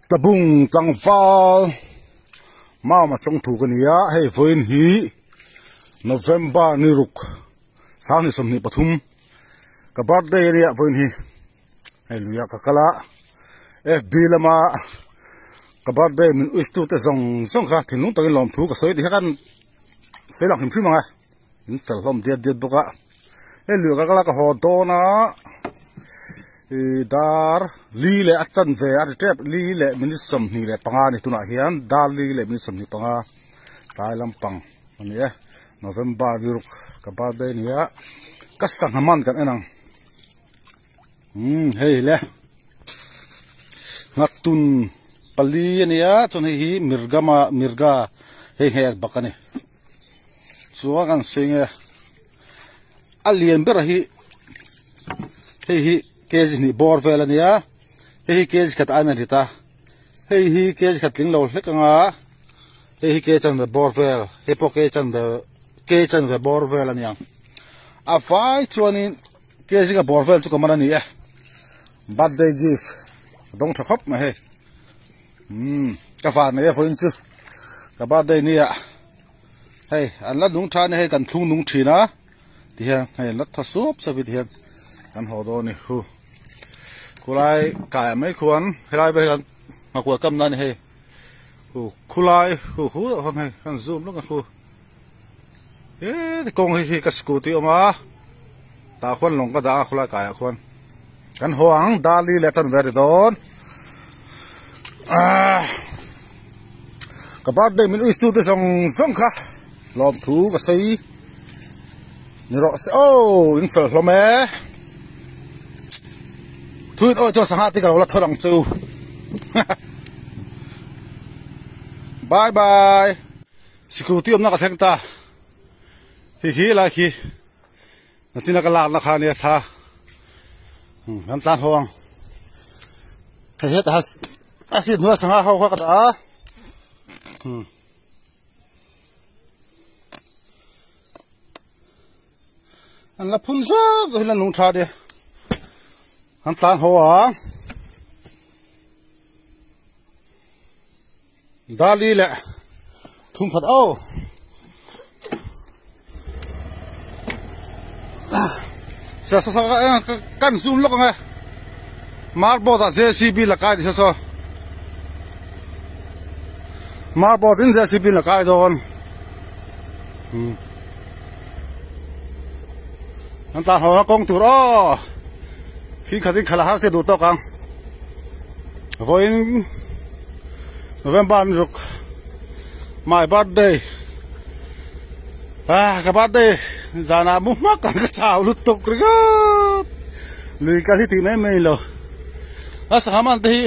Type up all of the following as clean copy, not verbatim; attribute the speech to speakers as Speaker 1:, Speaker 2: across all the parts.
Speaker 1: Tlabung tlangval Mama chawngthu ka ni a, hei vawiin hi November ni ruk sanghnih 23 ka birthday a nia vawiin hi hei luiah ka kal a fb lama ka birthday min wish tu te zawng zawng kha thinlung takin lawmthu ka sawi tih kha kan sawi lang hrim hrim ang a. In fel hlawm diat diat bawk a hei lui ka kal a ka haw dawn a ih dar li leh a chanve a ri tep li leh minute 25 a ni tunah hian dar li leh minute 25 tlai lampang a ni e November ni ruk ka birthday a ni a ka sangha man kan en ang umm hei le nghatun pali a ni a chuan hei hi mirgama mirga hei hek bak a ni. Chuan kan sawi nge a lian ber hi hei hi kg hnih bawr vel a nia hei hi kg khat ain a rit a hei hi kg khat tling lo hlek anga hei hi kg chanve bawr vel hei pawh kg chanve kg chanve bawr vel a niang a vai chuanin kg ka bawr vel chu ka man a ni e birthday gift a dawng tha khawp mai hei umm ka van nei a vawiin chu ka birthday nia. Hei an la nung tha a ni hei kan thlung nung thin a tihian hei an la tha sup sup hi tihian kan haw dawn a ni hu khulai kaiah mai khuan helai vel hian nghakual kam na a ni hei hu khulai hu hu deuh hawn hei kan zoom lawk a khu he kawng hei hi ka scooty a awm a tah khuan lawng ka dah a khulai kaiah khuan kan haw ang dali leh chanve a ri dawn ahh. Ka birthday min uistu te zawng zawng kha lawmthu ka sawi ni rawh se aw in fel hlawm e thuin awi chuan sangha te ka lo la thawn ang chu bye bye sikul tui awmna ka thleng ta hi hi lai khi nachina ka lakna kha ania thla kan tlan ho ang hei hetah A seat hnuai sangha ho kha ka dah a. Hmm. An la phun zap zap hi la nung tha de. An tlan ho a. Dali le thum khat o. Sa sa sa kan zoom lawk ang e. Marboard ah JCB la kai ni sa saw. Marboard in JCB la kai dawn. Hmm. An tlan haw na kawng tur aw. Khi khatin khala har se duh tawk ang. Vawiin November ni ruk my birthday ah ka birthday zanah mu hmak ang ka chau lutuk ringawt lui kal hi tih mai mai lo a sangha man te hi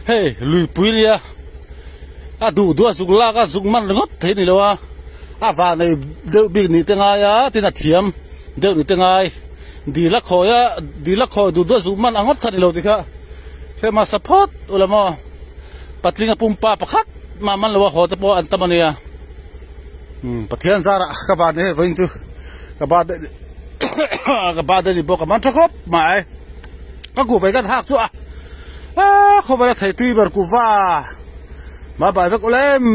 Speaker 1: hei lui pui nia a duh duh a zuk lak a zuk man ringawt thei ni lo a a van nei deuh bik nih te ngai a tin a thiam deuh nih te ngai dil a khawi a dil a khawi duh duh a zuk man ang ngawt kha ni lo tih kha hre hmasa phawt ula maw patling a pumpa pakhat mah man lo a haw te pawh an tam a nia umm Pathian zarah ka van hei vawiin chu ka birthday ka birthday ni bawk a man tha khawp mai ka kuh ve kan hak chu a ah khawvel a thei tui ber kuhva mah bai vek ula em.